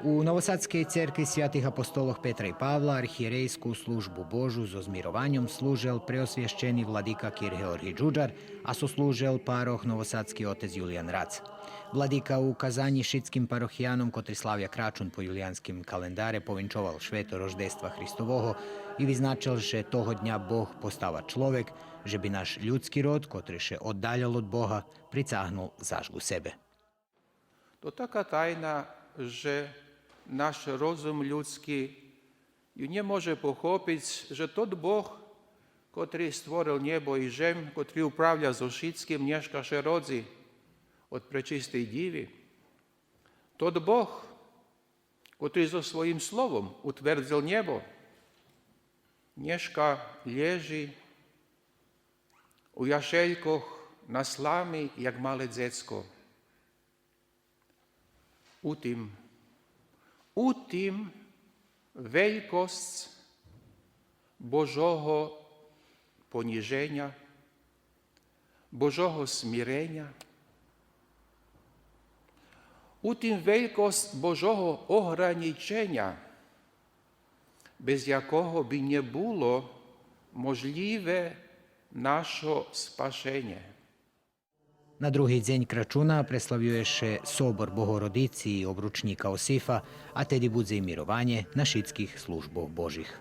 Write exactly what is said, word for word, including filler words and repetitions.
У Новосадскей церкви святих апостолох Петра и Павла архиєрейску службу Божу зоз мированьом служел преосвящени владика кир Георгий Джуджар, а сослужел парох новосадски отец Юлиян Рац. Владика у казанї шицким парохияном котри славя Крачун по юлиянским календаре повинчовал швето Рождества Христового и визначел же того дня Бог постава чловек, же би наш людски род, котри ше оддалял од Бога, прицагнул заш ку себе. То така тайна, же наш розум людски ю нє може похопиц, же тот Бог, котри створел нєбо и жем, котри управля зоз шицким, нєшка ше родзи од Пречистей Дїви. Тот Бог, котри зоз своїм словом утвердзел нєбо, нєшка лєжи у яшелькох на слами, як мале дзецко. У тим, у тим велькосц Божого понїженя, Божого смиреня, у тим велькосц Божого огранїченя, без якого би нє було можлїве нашо спашенє. На други дзень Крачуна преславює ше собор Богородици и обручнїка Осифа, а теди будзе и мированє на шицких службох Божих.